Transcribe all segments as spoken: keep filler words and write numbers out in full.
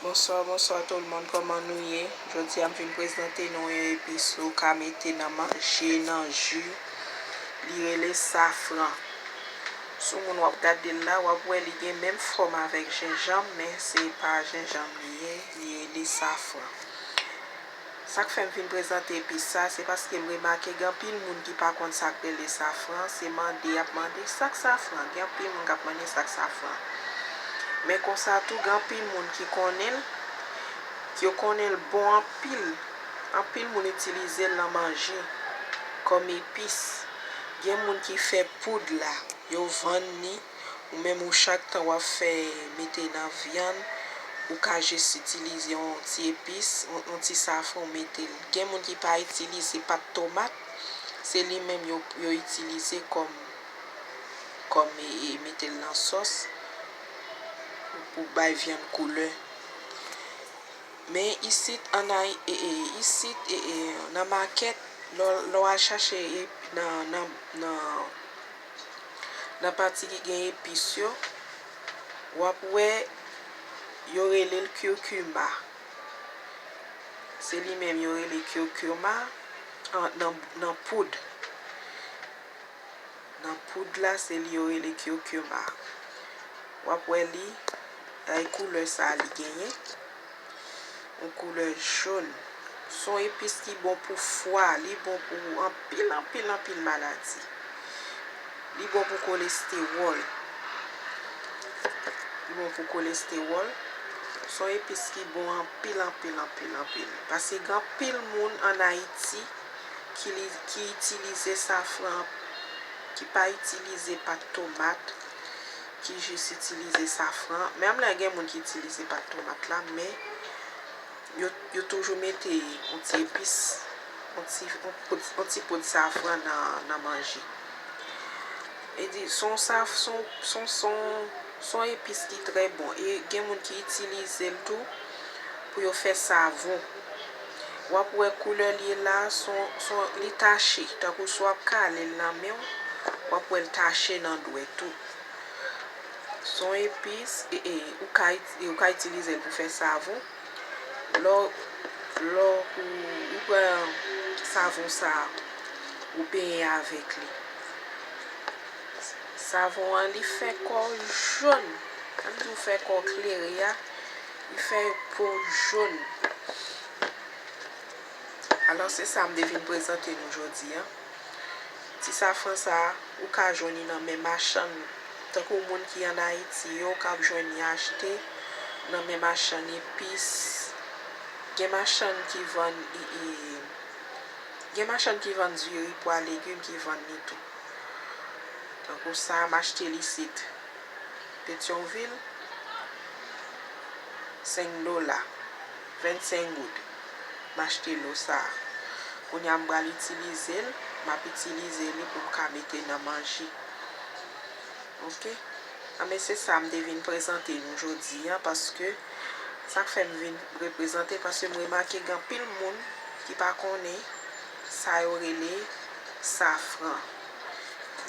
Bonswa, bonswa tout moun, kòman nou ye? Jodi a m vin prezante nou yon epis ou ka mete nan manje, nan ji. Li rele safran. Si w moun w ap gade l la, w ap wè li gen menm fòm avèk jenjanm, men se pa jenjanm li ye, li rele safran. Sa k fè m vin prezante epis sa, se paske m remake gen anpil moun ki pa konn sa k rele safran, se mande y ap mande sa k safran, gen anpil moun k ap mande sa k safran. Men konsa tou, gen anpil moun ki konnen l, yo konnen l bon anpil. Anpil moun itilize l nan manje kòm epis. Gen moun ki fè poud la, yo vann li, ou menm ou chak tan w ap fè mete nan vyann, ou ka jis itilize yon ti epis, yon, yon ti safran ou mete l. Gen moun ki pa itilize pat tomat, se li menm yo, yo itilize kòm, kòm e, e mete l nan sòs pou bay vyann koulè. Men isit an Ay-, e, e, isit, e, e, nan makèt, lè w, lè w al chache e, nan, nan, nan, nan pati ki gen epis yo, w ap wè yo rele l curcuma. Se li menm yo rele curcuma, an, nan, nan poud. Nan poud la, se li yo rele curcuma. W ap wè li, e koulè sa li genyen. Yon koulè jòn. Se yon epis ki bon pou fwa, li bon pou anpil, anpil, anpil maladi. Li bon pou kolestewòl. Li bon pou kolestewòl. Se yon epis ki bon anpil, anpil, anpil, anpil. Paske gen anpil moun an Ayiti ki li, ki itilize safran, ki pa itilize pat tomat, ki jis itilize safran. Menm lè gen moun ki itilize pat tomat la, men yo, yo toujou mete yon ti epis, yon ti, yon poud, yon ti poud safran nan, nan manje. E di, se yon saf-, se yon, se yon, se yon, se yon epis ki trè bon. E gen moun ki itilize l tou pou yo fè savon. W ap wè koulè l ye la, se yon, se yon, li tache. Tankou si w ap kale l nan men w, w ap wè l tache nan dwèt ou. Se yon epis, e, e, ou ka it-, e, ou ka itilize l pou fè savon. Lè w, lè w, ou, ou pran savon sa a, ou benyen avèk li. Savon an, li fè kò w jòn. Lè m di w fè kò w klere a, li fè po w jòn. Alò, se sa m te vin prezante nou jodi a. Ti safran sa a, ou ka jwenn li nan men machann, tankou moun ki ann Ayiti yo, w ka jwenn li achte nan men machann epis. Gen machann ki vann, e, e, gen machann ki vann diri, pwa, legim ki vann li tou. Tankou sa a, m achte l isit. Petyonvil, senk dola, vennsenk goud. M achte lo sa a. Kounye a m pral itilize l, m ap itilize li pou m ka mete nan manje. Oke? Anben, se sa m te vin prezante nou jodi a, paske sa k fè m vin reprezante, paske m remake gen anpil moun ki pa konnen sa yo rele safran.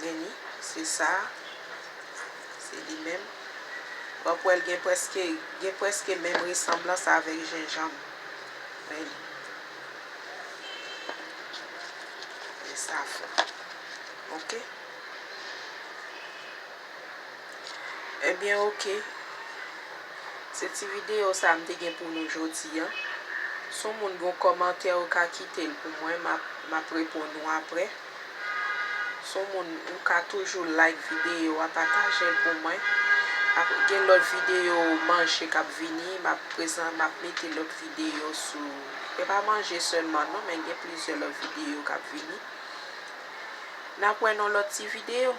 Men li, se sa. Se li menm. W ap wè l gen prèske, gen prèske menm resanblans avèk jenjanm. Men li. Men safran. Oke? Ebyen, oke. Se ti videyo sa a m te gen pou nou jodi a. Si w moun gen yon kòmantè, ou ka kite l pou mwen, m ap, m ap reponn ou apre. Si w moun, ou ka toujou like videyo a, pataje l pou mwen. Ap, gen lòt videyo manje k ap vini, m ap prezan-, m ap mete lòt videyo sou, se pa manje sèlman non, men gen plizyè lòt videyo k ap vini. N ap wè nan lòt ti videyo.